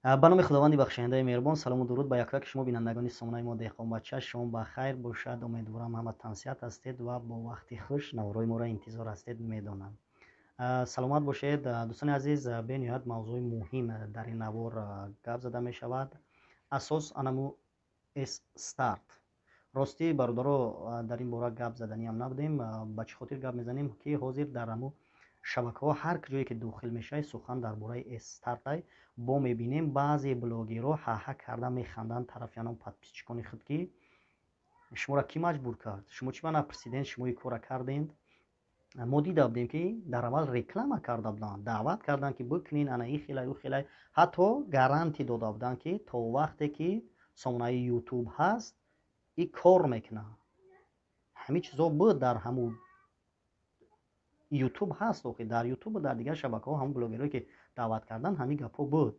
Ба номи Худованди бахшояндаи меҳрубон, салому дуруд ба якояки шумо, бинандагони сомонаи мо Деҳқонбача. Шом ба хайр бошад. Умедворам, ҳама тансиҳат ҳастед ва бо вақти хуш наворои моро интизор ҳастед, медонам. Саломат бошед, дӯстони азиз. Бениҳоят мавзӯи муҳим дар ин навор гап зада мешавад. Асос анаму С Старт. Ростӣ, бародаро, дар ин бора гап заданиам набудем. Ба чӣ хотир гап мезанем, ки ҳозир дар аму шабакаҳо ҳар ҷое ки дохил мешавӣ, сухан дар бораи Стартай. Бо мебинем, баъзе блогерҳо ҳаҳа карда механданд тарафи анон подписчикони худ, ки шуморо кӣ маҷбур кард, шумо чӣ ба напурсидед, шумо ин кора кардед. Мо дида будем, ки дар аввал реклама карда буданд, даъват карданд, ки бикунен, ана ин хелай, ӯ хелай, ҳатто гарантӣ дода буданд, ки то вақте ки сомонаи Ютуб ҳаст, и кор мекунад. Ҳамин чизо буд дар ҳамун Ютуб ҳаст. Охи, дар Ютуб, дар дигар шабакаҳо ҳамун блогерое ки даъват кардан, ҳамин гапҳо буд.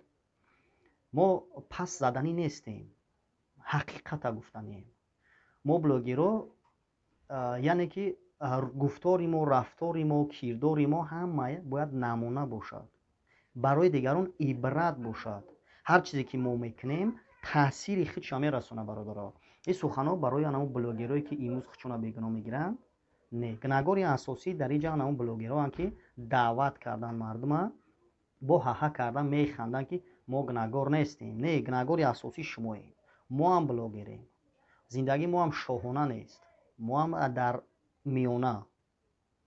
Мо пас заданӣ нестем, ҳақиқата гуфтанием. Мо блогерҳо, яъне ки гуфтори мо, рафтори мо, кирдори мо ҳама бояд намуна бошад, барои дигарон ибрат бошад. Ҳар чизе ки мо мекунем, таъсири худша мерасонад, бародаро. Ин суханҳо барои анамун блогерое ки имрӯз худшона бегуноҳ мегиранд. Не, гунаҳгори асосӣ дар ин ҷа анамун блогерҳоанд, ки даъват кардан мардума, бо ҳаҳа кардан механданд, ки мо гунаҳгор нестем. Не, гунаҳгори асосӣ шумоем. Мо ҳам блогерем, зиндагии мо ҳам шоҳона нест, мо ҳам дар миёна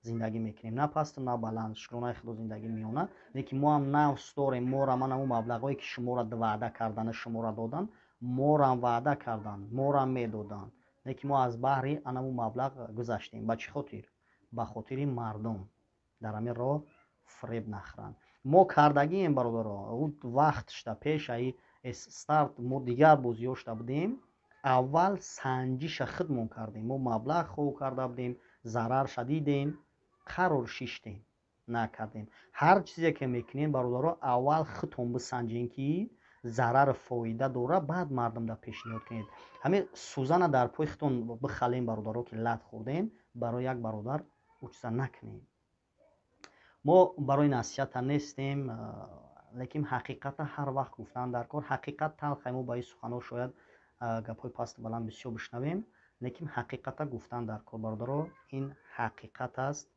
зиндагӣ мекунем, на пасту на баланд, шукронаи Худо, зиндагӣ миёна. Лекин мо ҳам нафс дорем. Мора ман ҳамун маблағҳое ки шуморо ваъда кардану шуморо додан, морам ваъда кардан, морам медоданд, лекин мо аз баҳри анамун маблағ гузаштем. Ба чӣ хотир? Ба хотири мардум дар ҳамин роҳ фиреб нахӯранд. Мо кардагием, бародаро, вақт шуда пешаи Старт мо дигар бозиҳо шуда будем. Аввал санҷиша худмон кардем, мо маблағ хов карда будем, зарарша дидем, қарор шиштем, накардем. Ҳар чизе ки мекунем, бародаро, аввал худтон бисанҷем, ки зарару фоида дора, баъд мардумда пешниҳод кунед. Ҳамин сӯзана дар пои худтон бихалем, бародаро, ки лат хӯрдем, барои як бародар ӯ чиза накунем. Мо барои насиҳата нестем, лекин ҳақиқата ҳар вақт гуфтан дар кор. Ҳақиқат талхай. Мо ба ин суханҳо шояд гапҳои пасту баланд бисёр бишнавем, лекин ҳақиқата гуфтан дар кор, бародаро. Ин ҳақиқат аст.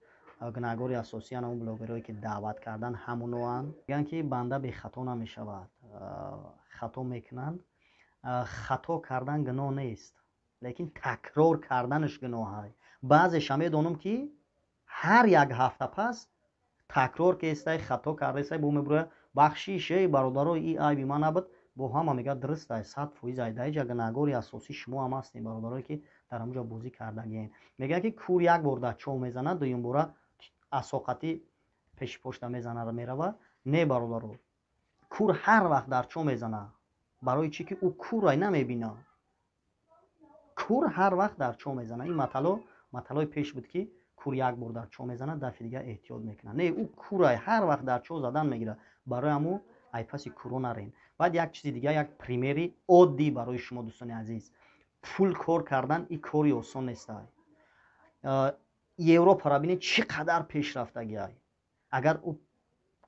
Гунаҳгори асосӣ ҳамон блогерое ки даъват кардан, ҳамуноанд. Мегӯянд, ки банда бехато намешавад, хато мекунанд. Хато кардан гуноҳ нест, лекин такрор карданаш гуноҳай. Баъзеша медонам, ки ҳар як ҳафта пас такрор кестай, хато кардастай, бо мебуроя: «Бахшиш, эй бародаро, и айби ман набуд». Бо ҳама мегӯяд: «Дурустай, 100% ай». Дар иҷа гунаҳгори асосӣ шумо ҳам ҳастем, бародарое ки дар ҳамуҷо бозӣ кардагием. Мегӯянд, ки кур як бор дар чоҳ мезанад, дуюмбора асоқатӣ пеши пошта мезанад, меравад. Не, бародаро, кур ҳар вақт дар чоҳ мезанад. Барои чӣ ки ӯ курай, намебинад. Кур ҳар вақт дар чоҳ мезанад. Ин матало маталои пеш буд, ки кур як бор дар чоҳ мезанад, дафъи дигар эҳтиёт мекунад. Не, ӯ курай, ҳар вақт дар чоҳ задан мегирад. Барои ҳамун ай паси куро нарен. Баъд як чизи дигар, як примери оддӣ барои шумо, дӯстони азиз. Пул кор кардан и кори осон нестай. Европаро бинед, чӣ қадар пешрафтагиай. Агар ӯ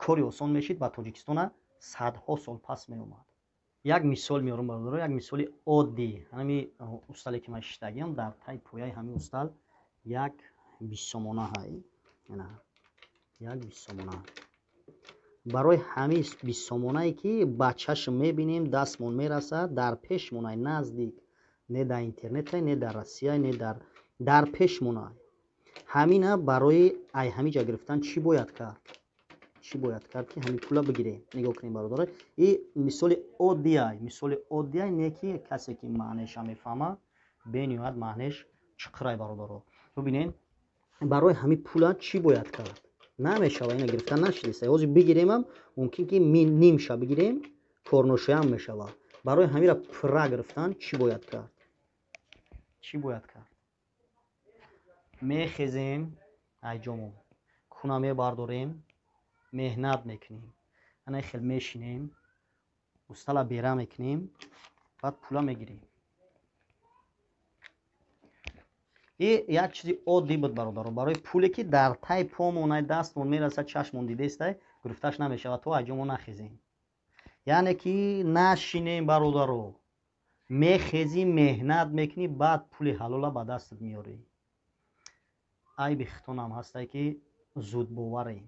кори осон мешид, ба Тоҷикистона садҳо сол пас меомад. Як мисол меорам, бародаро, як мисоли оддӣ. Ҳами устале ки ман шиштагиам, дар таи пояи ҳамин устал як 20 сомона ҳай, як 20 сомона. Барои ҳамин 20 сомонае ки ба чашм мебинем, дастмон мерасад, дар пешмонай, наздик, не дар интернете, не дар Россия, не дар пешмонай, ҳамина барои ай ҳамиҷа гирифтан чӣ бояд кард? Чӣ бояд кард, ки ҳамин пула бигирем? Нигоҳ кунем, бародаро, и мисоли оддиай, мисоли оддиай, не ки касе ки маънеша мефаҳмад, бениҳоят маънеш чуқурай. Бародаро, бибинед, барои ҳамин пула чӣ бояд кард? Намешава, ина гирифта нашидеста. Ҳозир бигиремам, мумкин ки нимша бигирем, корношоям мешавад. Барои ҳамира пурра гирифтан чӣ бояд кард? Чӣ бояд кард? Мехезем айҷомо, куна мебардорем, меҳнат мекунем, ана хел мешинем, устала бера мекунем, баъд пула мегирем. И як чизи оддӣ буд, бародаро. Барои пуле ки дар тай помонай, дастмон мерасад, чашмон дидестай, гирифташ намешавад, то айҷомо нахезем. Яъне ки нашинем, бародаро, мехезӣ, меҳнат мекунӣ, баъд пули ҳалола ба дастат меёрӣ. Айби хитонам ҳастай, ки зудбоварем.